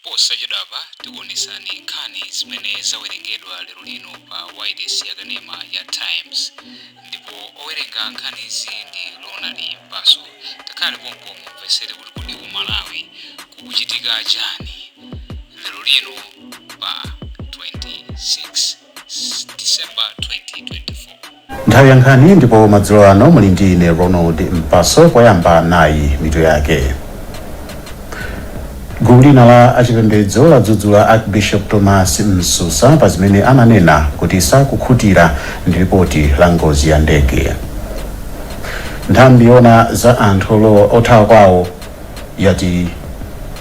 Posachedwapa tikuonesani nkhani zimene zawerengedwa lero lino pa wailesi yakanema ya Times, ndipo owerenga nkhanizi ndi Ronald Mpaso. Takhale pompo mumvesere kuti kodi ku Malawi kukuchitika chani lero lino pa 26 December 2024. Nthawi ya nkhani, ndipo madzulo ano muli ndi ine Ronald Mpaso. Poyamba nayi mitu yake. Gulu lina la achipembedzo ladzudzula Archbishop Thomas Msusa pa zimene ananena kuti sakukhutira ndi ripoti la ngozi ya ndege. Nthambi yona za anthu othawa kwawo yati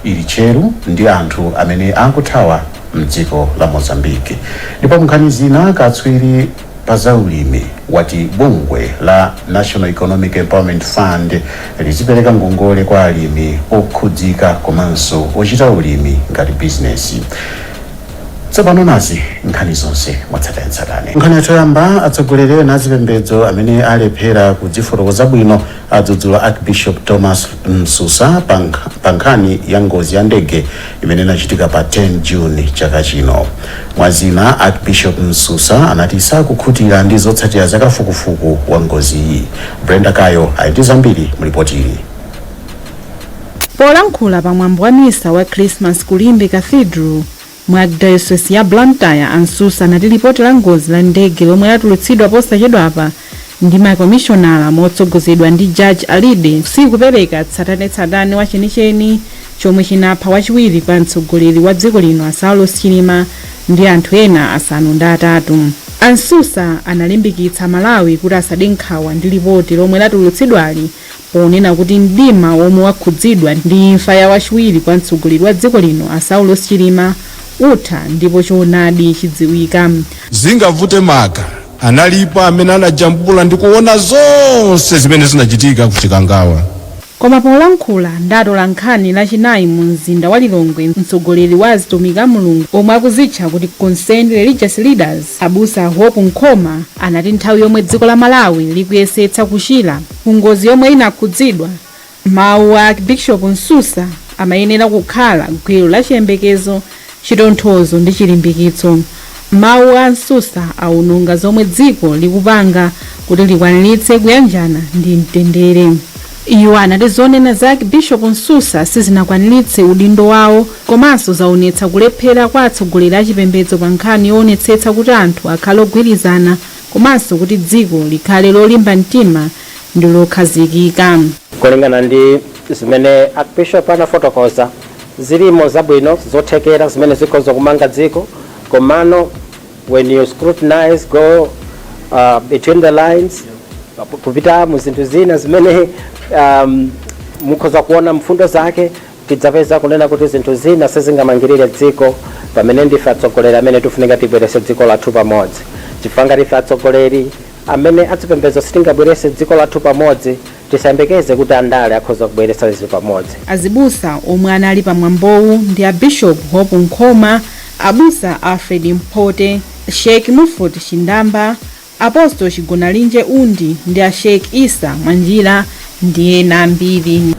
ili tcheru ndi anthu amene akuthawa mdziko la Mozambique. Ndipo nkhani zina, katswiri pa zaulimi wati bungwe la National Economic Empowerment Fund lizipereka ngongole kwa alimi okhudzika komanso ochita ulimi ngati bizinesi. Tsopano nazi nkhani zonse mwatsatanetsatane. Nkhani yoyamba, atsogoleri ena azipembedzo amene alephera kudzifotokoza bwino adzudzula Archbishop Thomas Msusa pa nkhani ya ngozi ya ndege imene inachitika pa 10 June chaka chino. Mwazina, Archbishop Msusa anati sakukhutira ndi zotsatira za kafukufuku wa ngoziyi. Brenda Kayo ali ndi zambiri mulipotili. Polankhula pamwambo wa misa wa Christmas ku Limbe Cathedral mwa Diocese ya Blantyre, a Msusa anati lipoti la ngozi la ndege lomwe latulutsidwa posachedwapa ndi makomishonala motsogozedwa ndi Judge Alide sikupereka tsatanetsatane wa chenicheni chomwe chinapha wachiwiri kwa mtsogoleri wa dziko lino a Saulos Chilima ndi anthu ena 8. A Msusa analimbikitsa Malawi kuti asade nkhawa ndi lipoti lomwe latulutsidwali, ponena kuti mdima womwe wakhudzidwa ndi imfa ya wachiwiri kwa mtsogoleri wa dziko lino a Saulos Chilima utha ndipo choonadi chidziwika. Zingavute maka analipo amene anajambula ndi kuona zonse zimene zinachitika ku Chikangawa. Koma polankhula ndatola nkhani Lachinayi mu mzinda wa Lilongwe, mtsogoleri wa azitumiki a Mulungu omwe akuzitcha kuti Concerned Religious Leaders, Abusa Hope Nkhoma, anati nthawi yomwe dziko la Malawi likuyesetsa kuchira ku ngozi yomwe inakhudzidwa, mawu a Archbishop Msusa amayenera kukhala gwero la chiyembekezo, chitonthozo ndi chilimbikitso. Mawu a Msusa awononga zomwe dziko likupanga kuti likwaniritse kuyanjana ndi mtendere. Iwo anati zonena za Archbishop Msusa sizinakwaniritse udindo wawo komanso zaonetsa kulephera kwa atsogoleri achipembedzo pa nkhani yoonetsetsa kuti anthu akhale ogwirizana komanso kuti dziko likhale lolimba mtima ndi lokhazikika. Kulingana ndi zimene Archbishop anafotokoza, zilimo zabwino zothekera zimene zikhoza kumanga dziko, komano when you scrutinize, go between the lines, kupita mu zinthu zina zimene mukhoza kuona mfundo zake, tidzapeza kunena kuti zinthu zina sizingamangirire dziko, pamene ndife atsogoleri amene tifunika tibwerese dziko lathu pamodzi. Chifukwa ngati ife atsogoleri amene azipembedzo sitingabwerese dziko lathu pamodzi, tisayembekeze kuti andale akhoza kubweresa izi pamodzi. Azibusa omwe anali pamwambowu ndi a Bishop Hope Nkhoma, Abusa Alfred Mpote, Sheikh Mufut Chindamba, Apostle Chigonalinje Undi ndi a Sheikh Isa Mwanjira ndi ena ambiri.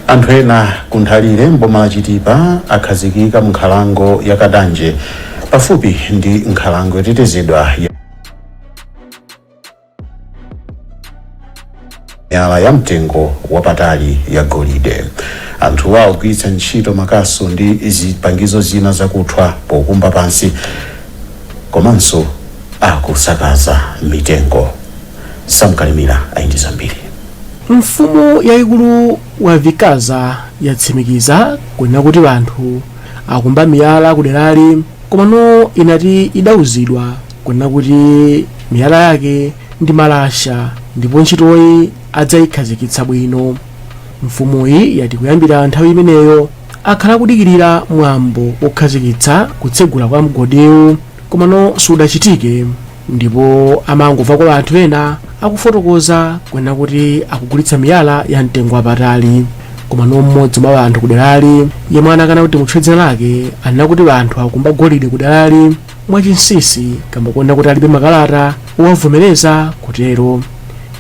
Anthu ena ku Nthalire mboma la Chitipa akhazikika mu nkhalango ya Kadanje pafupi ndi nkhalango yotetezedwa ya miyala ya mtengo wapatali ya golide. Anthuwa akugwiritsa ntchito makasu ndi zipangizo zina zakuthwa pokumba pansi komanso akusakaza mitengo. Samkalimira ali ndi zambiri. Mfumu yayikulu wa Vikaza yatsimikiza kunena kuti anthu akumba miyala kuderali, komano inati idauzidwa kunena kuti miyala yake ndi malasha ndipo ntchitoyi adzayikhazikitsa bwino. Mfumuyi yati kuyambira nthawi imeneyo akhala akudikirira mwambo wokhazikitsa kutsegula kwa mgodiwu, komano sudachitike, ndipo amangomva kwa anthu ena akufotokoza kunena kuti akugulitsa miyala ya mtengo wapatali. Komano mmodzi mwa anthu kuderali yemwe anakana kuti mutchule dzina lake anena kuti anthu akumba golide kuderali mwachinsinsi kamba kuona kuti alibe makalata owavomereza kutero.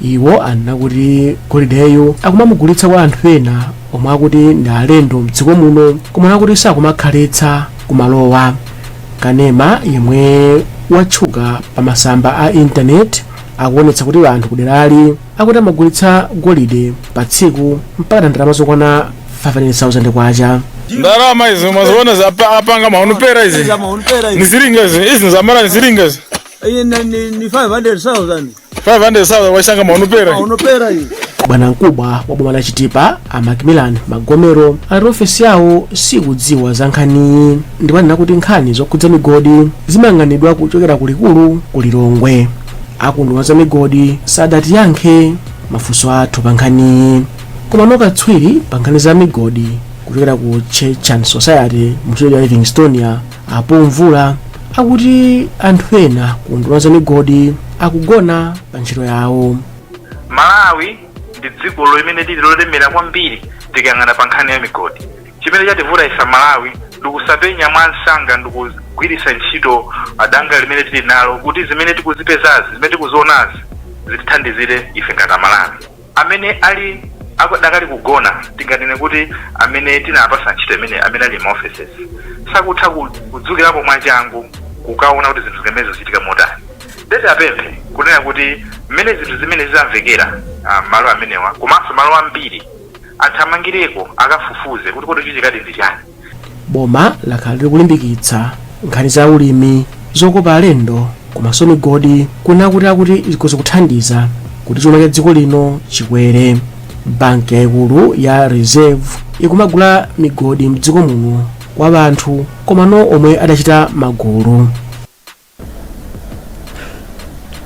Iwo anena kuti golideyo akumamugulitsa kwa anthu ena. Omwe akuti ndi alendo mdziko muno, koma akuti sakumakhalitsa kumalowa. Kanema yemwe watchuka pa masamba a intaneti akuonetsa kuti anthu kuderali akuti amagulitsa golide pa tsiku mpaka ndalama zokwana 500,000 kwacha. Ndarama izi maziona apanga maunupera izi niziringa izi, izi zamara niziringa izi. Ni 500,000. 500,000 washanga maunupera. Maunupera iyi. Bwanamkubwa wa boma la Chitipa, a Macmillan Magomero, ati ofesi yawo sikudziwa za nkhaniyi, ndipo anena kuti nkhani zokhudza migodi zimayang'anidwa kuchokera kulikulu ku Lilongwe. Akunduna za migodi sadatiyankhe mafunso athu pa nkhaniyi. Koma katswiri pa nkhani za migodi kuchokera ku Church and Society mu ya Livingstonia, apo Mvula, akuti anthu ena ku nduna za migodi akugona pa ntchito yawo. Malawi ndi dziko limene lili lolemera kwambiri tikayang'ana pa nkhani ya migodi. Chimene chativuta ife Malawi ndikusapenya mwansanga ndikugwiritsa ntchito danga limene tili nalo kuti zimene tikuzipezazi, zimene tikuzionazi, zitithandizire ife ngati Amalawi. Amene ali akadakali kugona, tinganene kuti amene tinapasa ntchito imene, amene ali ma offices, sakutha kudzukirapo mwachangu kukaona kuti zinthu zimenezo zichitika motani. Ndeti apemphe kunena kuti mmene zinthu zimene zizamvekera, malo amenewa komanso malo ambiri athamangireko akafufuze kuti kodi chichikadi ndi chani. Boma lakhala likulimbikitsa nkhani za ulimi, zokopa alendo komanso migodi, kuna kuti akuti zikhoza kuthandiza kuti chuma cha dziko lino chikwere. Banki yayikulu ya Reserve ikumagula migodi mdziko muno kwa anthu komano omwe adachita magulu.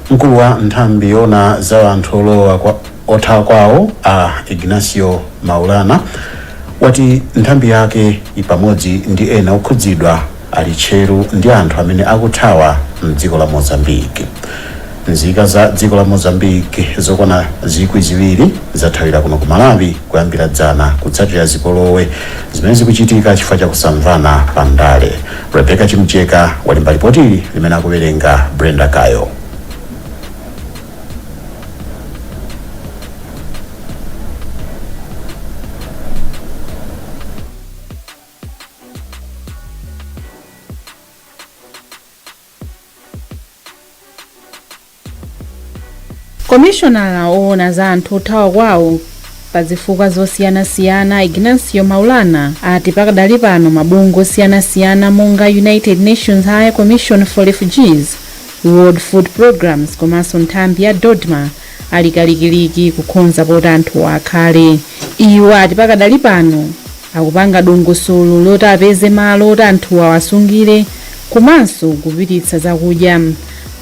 Mkulu wa nthambi yona za anthu olowa kwa othawa kwawo, a Ignacio Maulana, wati nthambi yake pamodzi ndi ena okhudzidwa ali tcheru ndi anthu amene akuthawa mdziko la Mozambique. Nzika za dziko la Mozambique zokwana 2,000 zathawira kuno ku Malawi kuyambira dzana kutsatira zipolowe zimene zikuchitika chifukwa chakusamvana pa ndale. Rebecca Chimcheka walemba ripotili limene akuwerenga Brenda Kayo. Komishonala owona za anthu othawa kwawo pa zifukwa zosiyanasiyana, Ignacio Maulana, ati pakadali pano mabungwe osiyanasiyana monga United Nations High Commission for Refugees, World Food Programs komanso nthambi ya DODMA ali kalikiliki kukonza poti anthu akhale. Iwo ati pakadali pano akupanga dongosolo loti apeze malo oti anthuwa awasungire komanso kupititsa zakudya.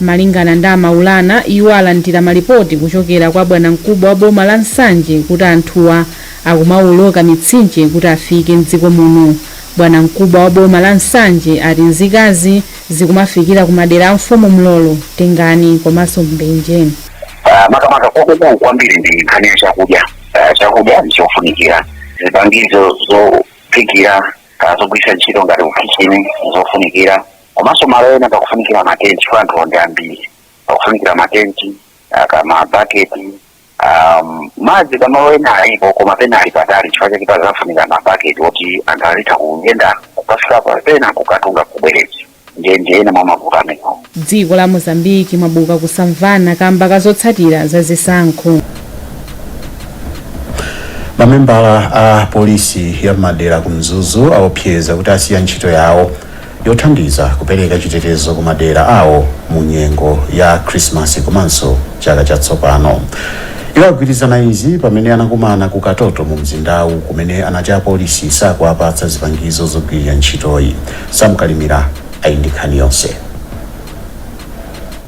Malingana ndi Maulana, iwo alandira malipoti kuchokera kwa bwanamkubwa wa boma la Nsanje kuti anthuwa akumawoloka mitsinje kuti afike mdziko muno. Bwanamkubwa wa boma la Nsanje ati nzikazi zikumafikira ku madera a mfumu Mlolo, Tengani komanso Mbenje. Makamaka kwakukulu kwambiri ndi nkhani ya chakudya. Chakudya ndichofunikira, zipangizo zophikira, zogwiritsa ntchito ngati kukichini zofunikira, komanso malo ena pakufunikira matenti chifukwa anthu ndi ambiri, pakufunikira matenti, kama baketi, madzi pamalo ena alipo koma pena ali patali, chifukwa chake pazafunika mabaketi oti anthu azitha kuyenda kukafika pena kukatunga kubweretsa. Ndiye ena mwa mavuto amenewo. Dziko la Mozambiki mwabuka kusamvana kamba kazotsatira za zisankho. Mamembala a polisi ya madera ku Mzuzu aopseza kuti asiya ntchito yawo yothandiza kupereka chitetezo ku madera awo mu nyengo ya Krismasi komanso chaka chatsopano. Iwo agwirizana izi pamene anakumana ku Katoto mu mzindawu, kumene anati apolisi sakuwapatsa zipangizo zogwirira ntchitoyi. Samkalimira ali ndi nkhani yonse.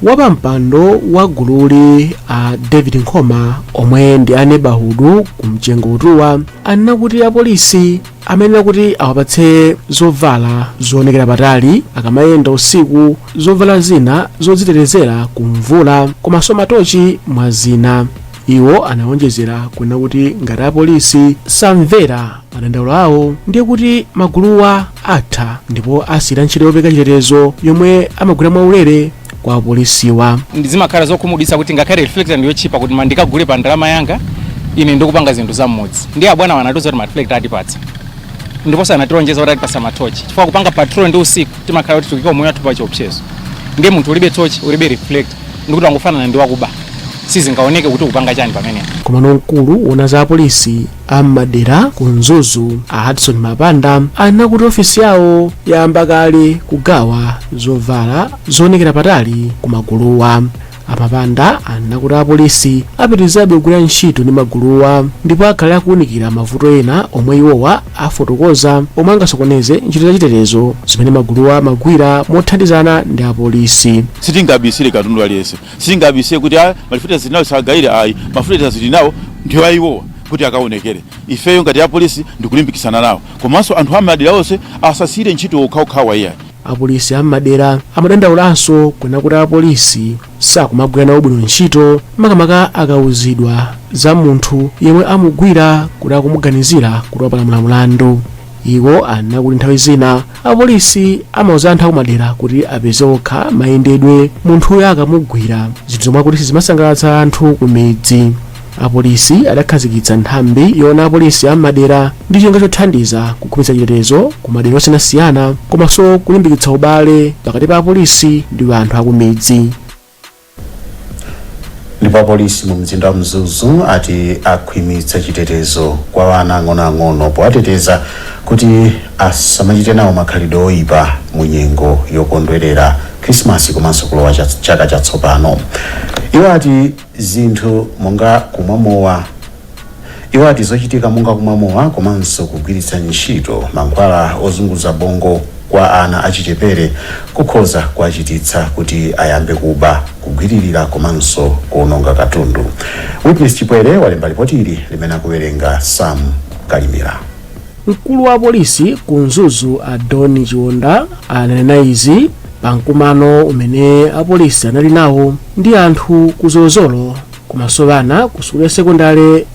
Wapampando wa gululi, a David Nkhoma, omwe ndi a neighborhood ku Mchengo Utuwa, anena kuti apolisi amayenera kuti awapatse zovala zoonekera patali akamayenda usiku, zovala zina zodzitetezera ku mvula komanso matochi mwa zina. Iwo anawonjezera kunena kuti ngati apolisi samvera madandaulo awo, ndiye kuti maguluwa atha ndipo asiyira ntchito yopereka chitetezo yomwe amagwira mwaulere kwa apolisiwa. Zimakhala zokhumudwitsa kuti ngakhale reflector ndiyotchipa kuti mandikagule pa ndalama yanga, Ine ndikupanga zinthu za mmudzi, ndiye abwana wanatiuza kuti ma reflector atipatsa, ndiponso anatilonjeza kuti atipatsa matochi, chifukwa kupanga patrol ndi usiku timakhala kuti tikuyika moyo wathu pa chiopsezo. Ndiye munthu ulibe tochi, ulibe reflector, ndikuti wangofanana ndi wakuba, sizingaoneke kuti ukupanga chani pamenepo. Komano mkulu wona za apolisi am'madera ku Mzuzu, a Hudson Mapanda, anakuti ofisi yawo yayamba kale kugawa zovala zoonekera patali ku maguluwa. Amapanda anakuti apolisi apitirizabe kugwira ntchito ndi maguluwa ndipo akhale akuwunikira mavuto ena omwe iwowa afotokoza omwe angasokoneze ntchito zachitetezo zimene maguluwa amagwira mothandizana ndi apolisi. Sitingabisire katundu aliyense, sitingabisire kuti ma reflectors tinawo sagayire, ayi. Ma reflectors tinawo ndiwo ayiwowa kuti akaonekere. Ifeyo ngati apolisi ndikulimbikitsana nawo, komanso anthu amadera onse asasiyire ntchito okhaokhawa, iyayi. Apolisi am'madera amadandaulanso kunena kuti apolisi sakumagwira nawo bwino ntchito, makamaka akauzidwa za munthu yemwe amugwira kuti akumuganizira kuti wapalamula mlandu. Iwo anakuti nthawi zina apolisi amauza anthu akumadera kuti apeze okha mayendedwe munthuyo akamugwira, zinthu zomwe akuti sizimasangalatsa anthu ku midzi. Apolisi adakhazikitsa nthambi yoona apolisi am'madera ndi cholinga chothandiza kukhwimitsa chitetezo ku madera osiyanasiyana komanso kulimbikitsa ubale pakati pa apolisi ndi anthu akumidzi. Ndipo apolisi mu mzinda wa Mzuzu ati akhwimitsa chitetezo kwa ana ang'onoang'ono powateteza kuti asamachite nawo makhalidwe oyipa mu nyengo yokondwerera Khrisimasi komanso kulowa chaka chatsopano. Iwo ati zochitika monga kumwa mowa komanso kugwiritsa ntchito mankhwala ozunguza bongo kwa ana achichepere kukhoza kuachititsa kuti ayambe kuba, kugwiririra komanso kuononga katundu. Witness Chipwere walemba ripoti ili limene akuwerenga Sam Kalimira. Mkulu wa polisi ku Mzuzu, a Doni Chiwonda, ananena izi pa mkumano umene apolisi anali nawo ndi anthu ku Zolozolo komanso ana ku sukulu ya sekondale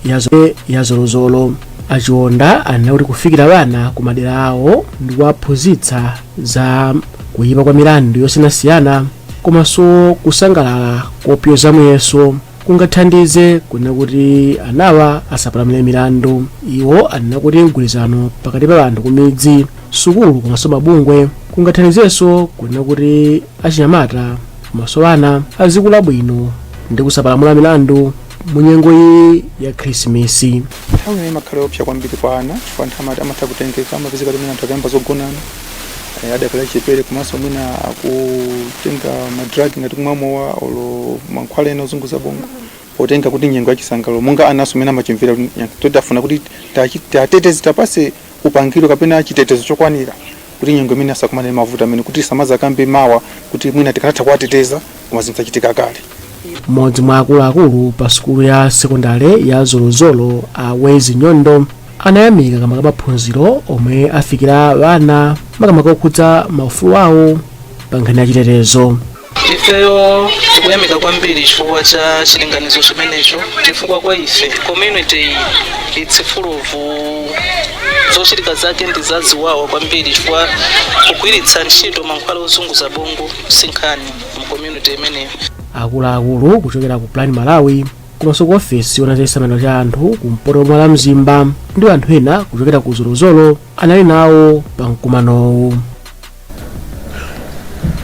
ya Zolozolo. Achiwonda anena kuti kufikira ana ku madera awo ndi kuwaphunzitsa za kuyipa kwa milandu yosiyanasiyana komanso kusangalala kopyoza muyeso kungathandize kunena kuti anawa asapalamule milandu. Iwo anena kuti mgwirizano pakati pa anthu ku midzi, sukulu komanso mabungwe kungathandizenso kunena kuti achinyamata komanso ana azikula bwino ndi kusapalamula milandu mu nyengo iyi ya Khrisimisi. Nthawi imene imakhala yoopsa kwambiri kwa ana chifukwa anthu amatha kutengeka, amapezeka kuti mwina anthu akayamba zogonana adakali achepere, komanso mwina akutenga ma drug ngati kumwa mowa olo mankhwala ena ozunguza bongo, potenga kuti nyengo yachisangalalo monga anaso amene amachimvera kuti toti afuna kuti tateteze, tapase upangiro kapena chitetezo chokwanira kuti nyengo imene asakumane ndi mavuto amene kuti samazakambe mawa kuti mwina tikanatha kuwateteza koma zinthu zachitika kale. Mmodzi mwa akuluakulu pa sukulu ya sekondale ya Zolozolo, a Wezi Nyondo, anayamika kamba ka maphunziro omwe afikira ana, makamaka okhudza maufulu awo pa nkhani ya chitetezo. Ifeyo tikuyamika kwambiri chifukwa cha chilinganizo chimenecho, chifukwa kwa ife community iyi it's full of zochitika zake ndi zaziwawa kwambiri, chifukwa kugwiritsa ntchito mankhwala ozunguza bongo sinkhani mu community imeneyo. Akuluakulu kuchokera ku Plan Malawi komanso ku ofesi yoona za chisamaliro cha anthu kumpoto mwa Mzimba ndi anthu ena kuchokera ku Zolozolo anali nawo pa mkumanowu.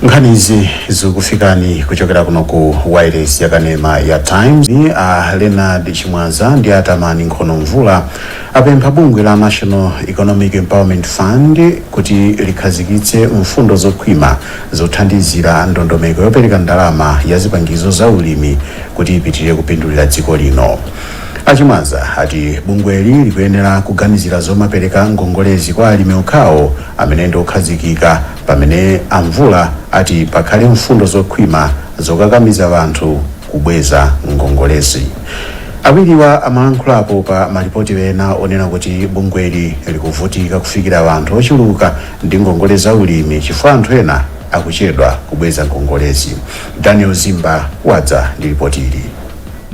Nkhanizi zikufikani kuchokera kuno ku wireless yakanema ya Times. A Leonard Chimwaza ndi Atamani Nkhono Mvula apempha bungwe la National Economic Empowerment Fund kuti likhazikitse mfundo zokhwima zothandizira ndondomeko yopereka ndalama ya zipangizo za ulimi kuti ipitirire kupindulira dziko lino. Achimwaza ati bungweli likuyenera kuganizira zomapereka ngongolezi kwa alimi okhawo amene ndi okhazikika, pamene Amvula ati pakhale mfundo zokhwima zokakamiza anthu kubweza ngongolezi. Awiriwa amalankhulapo pa malipoti ena onena kuti bungweli likuvutika kufikira anthu ochuluka ndi ngongole za ulimi chifukwa anthu ena akuchedwa kubweza ngongolezi. Daniel Zimba wadza ndi ripoti ili.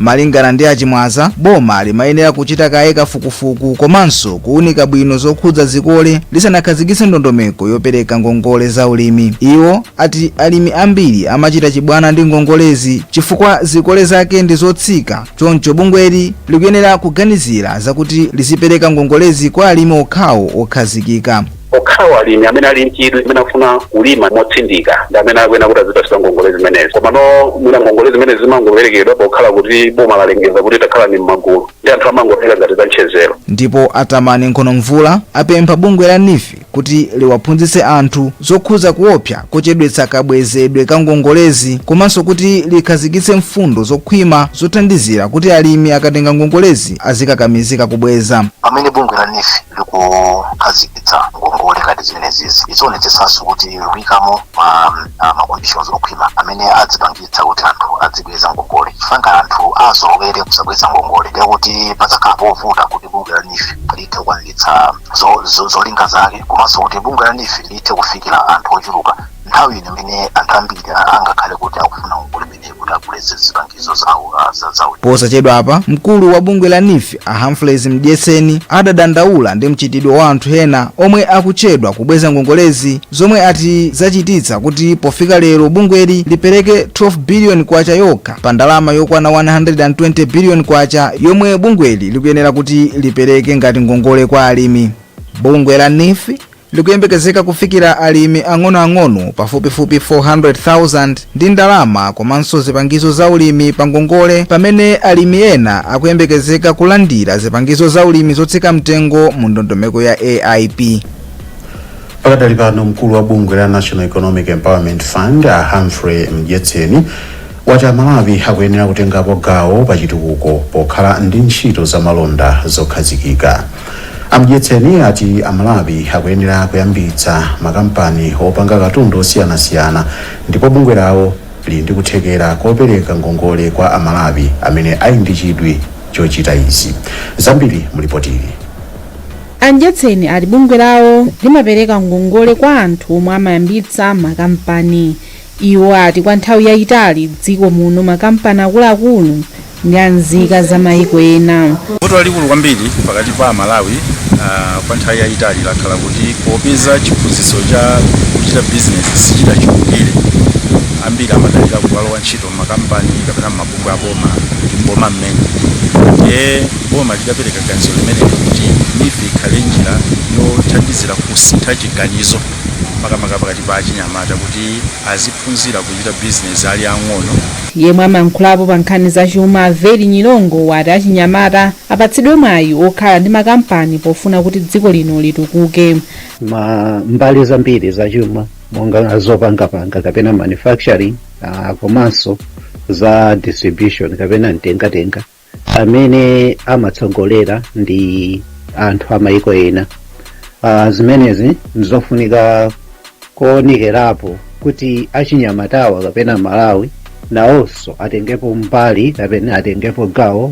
Malingana ndi Achimwaza, boma limayenera kuchita kaye kafukufuku komanso kuwunika bwino zokhudza zikole lisanakhazikitse ndondomeko yopereka ngongole za ulimi. Iwo ati alimi ambiri amachita chibwana ndi ngongolezi chifukwa zikole zake ndi zotsika, choncho bungweli likuyenera kuganizira zakuti lizipereka ngongolezi kwa alimi okhawo okhazikika. Okhawo alimi amene ali mchidwi, amene akufuna kulima motsindika, ndi amene akuyenera kuti azipatsidwa ngongole zimenezi. Komano mwina ngongole zimenezi zimangoperekedwa pokhala kuti boma lalengeza kuti takhala ni m'magulu, ndi anthu amangotenga ngati za mchezero. Ndipo Atamani Nkhonomvula apempha bungwe la NEEF kuti liwaphunzitse anthu zokhudza kuopsa kochedwetsa kabwezedwe ka ngongolezi, komanso kuti likhazikitse mfundo zokhwima zothandizira kuti alimi akatenga ngongolezi azikakamizika kubweza. Pamene bungwe la NEEF likukhazikitsa ngongole ngati zimenezizi, izionetsetsanso kuti likuyikamo ma conditions okhwima amene adzipangitsa kuti anthu adzibweza ngongole, chifukwa anthu azolowere kusabweza ngongole, ndiye kuti padzakhala povuta kuti bungwe la NEEF lithe kukwaniritsa zolinga zake, komanso kuti bungwe la NEEF lithe kufikira anthu ochuluka nthawi ino imene anthu ambiri angakhale kuti akufuna ngongole imeneyi kuti aguletse zipangizo zawo zawo. Posachedwa apa, mkulu wa bungwe la NEEF a Humphreys Mdyetseni adadandaula ndi mchitidwe wa anthu ena omwe akuchedwa kubweza ngongolezi, zomwe ati zachititsa kuti pofika lero bungweli lipereke 12 billion kwacha yokha pa ndalama yokwana 120 billion kwacha yomwe bungweli likuyenera kuti lipereke ngati ngongole kwa alimi. Bungwe la NEEF likuyembekezeka kufikira alimi ang'onoang'ono pafupifupi 400,000 ndi ndalama komanso zipangizo za ulimi pa ngongole, pamene alimi ena akuyembekezeka kulandira zipangizo za ulimi zotsika mtengo mu ndondomeko ya AIP. Pakadali pano, mkulu wa bungwe la National Economic Empowerment Fund a Humphrey Mdyetseni wati Amalawi akuyenera kutengapo gawo pa chitukuko pokhala ndi ntchito za malonda zokhazikika. Amdyetseni ati Amalawi akuyenera kuyambitsa makampani opanga katundu osiyanasiyana, ndipo bungwe lawo lili ndi kuthekera kopereka ngongole kwa Amalawi amene ali ndi chidwi chochita izi. Zambiri mulipotili. Amdyetseni ati bungwe lawo limapereka ngongole kwa anthu omwe amayambitsa makampani. Iwo ati kwa nthawi yayitali dziko muno makampani akuluakulu ndi anzika za mayiko ena. Vuto lalikulu kwambiri pakati pa Amalawi kwa nthawi yayitali lakhala kuti popeza chiphunzitso cha kuchita bizinesi sichidachulukire, ambiri amadalira kukalowa ntchito m'makampani kapena m'mabungwe aboma ndi mboma mmene. Ndiye boma lidapereka ganizo limeneli kuti NEEF ikhale njira yothandizira kusintha chiganizo, makamaka pakati pa achinyamata, kuti aziphunzira kuchita bizinesi ali ang'ono. Yemwe amayankhulapo pa nkhani zachuma Veri Nyilongo wati achinyamata apatsidwe mwayi okhala ndi makampani pofuna kuti dziko lino litukuke. Ma mbali zambiri zachuma monga zopangapanga kapena manufacturing, komanso za distribution kapena mtengatenga, amene amatsogolera ndi anthu amayiko ena. Zimenezi ndizofunika kuonekerapo kuti achinyamatawa kapena Malawi nawonso atengepo mbali kapena atengepo gawo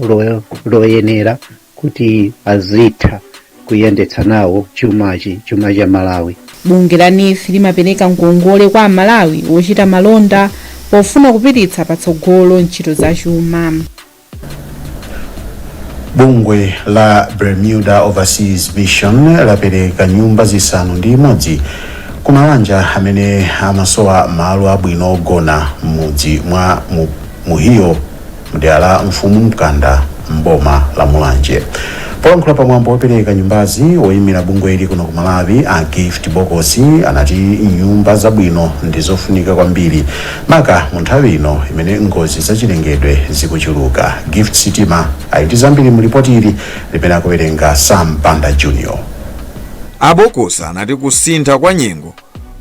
loyenera kuti azitha kuyendetsa nawo chumachi, chuma cha Malawi. Bungwe la NEEF limapereka ngongole kwa Amalawi ochita malonda pofuna kupititsa patsogolo ntchito zachuma. Bungwe la Bermuda Overseas Mission lapereka nyumba 6 ku mabanja amene amasowa malo abwino ogona m'mudzi mwa Muhiyo mdera la Mfumu Mkanda mboma la Mulanje. Polankhula pamwambo wopereka nyumbazi, woyimira bungweli kuno ku Malawi a Gift Bokosi anati nyumba zabwino ndi zofunika kwambiri, maka mu nthawi ino imene ngozi zachilengedwe zikuchuluka. Gift Sitima ali ndi zambiri mu ripoti ili limene akuwerenga Sam Banda Junior. Abokosi anati kusintha kwa nyengo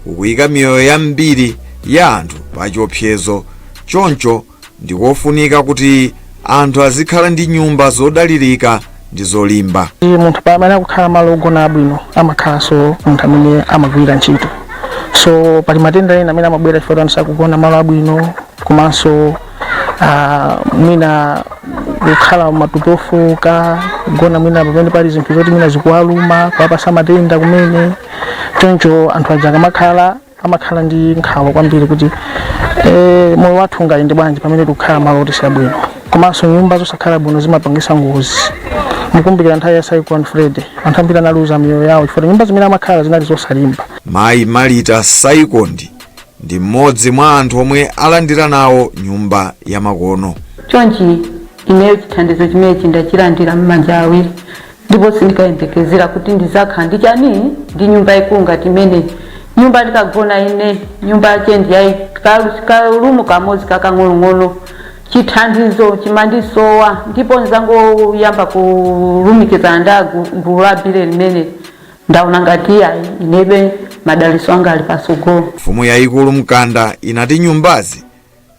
kukuyika miyoyo yambiri ya anthu pa chiopsezo, choncho ndikofunika kuti anthu azikhala ndi nyumba zodalirika ndi zolimba. Munthu pamene akukhala malo ogona abwino amakhalanso munthu amene amagwira ntchito, so pali matenda ena amene amabwera chifukwa anthu sakugona malo abwino, komanso mwina kukhala matupi ofoka, kugona mwina pamene pali zinthu zoti mwina zikuwaluma, kuwapasa matenda kumene. Choncho anthu aja akamakhala amakhala ndi nkhawa kwambiri kuti moyo wathu ungayende bwanji pamene tikukhala malo oti si abwino. Komanso nyumba zosakhala bwino zimapangisa ngozi. Mukumbukira nthawi ya Cyclone Freddy, anthu ambiri analuza miyoyo yawo chifukwa nyumba zimene amakhala zinali zosalimba. Mayi Malita Saikondi ndi mmodzi mwa anthu omwe alandira nawo nyumba ya makono. Chonchi ineyo chithandizo chimenechi ndachilandira m'manja awiri, ndipo sindikayembekezera kuti ndizakhala ndi chani, ndi nyumba ikulu ngati imeneyi. Nyumba ndikagona ine, nyumba yache ndiyayi, kalumu kamodzi kakang'onong'ono. Chithandizo chimandisowa, ndipo nzangoyamba kulumikizana ndi gulu la bile limene ndaona ngati ayi, inebe madaliso anga ali pasogolo. Mfumu yayikulu Mkanda inati nyumbazi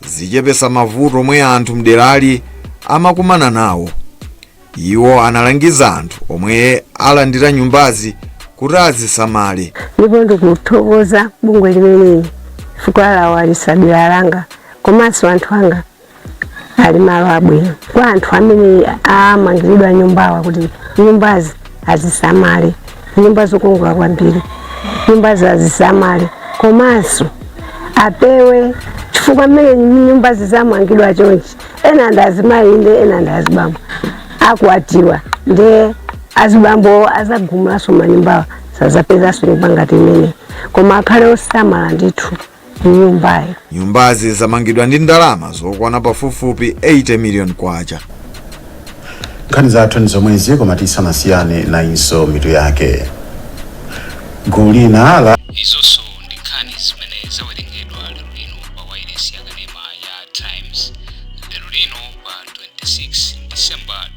zichepesa mavuto omwe anthu mderali amakumana nawo. Iwo analangiza anthu omwe alandira nyumbazi kuti azisamale. Ndipo ndikuthokoza bungwe limeneli chifukwa lawalitsa dera langa, komanso anthu anga ali malo abwino. Kwa anthu amene amangiridwa nyumbawa, kuti nyumbazi azisamale. Nyumba zokongola kwambiri, nyumbazi azisamale, komanso apewe, chifukwa mmene nyumbazi zamangidwa chonchi, ena ndi azimayi inde, ena ndi azibambo akwatiwa, ndiye azibambo azagumulanso manyumbawa, sazapezanso nyumba ngati imene, koma akhale osamala ndithu nyumbayo. Nyumbazi zamangidwa ndi ndalama zokwana pafupifupi 80 million kwacha. Nkhani zathu ndi zomwezi, koma tisanasiyane, nayinso mitu yake. Gulu lina la Izonso ndi nkhani zimene zawerengedwa lero lino pa wailesi yakanema ya Times, lero lino pa 26 December.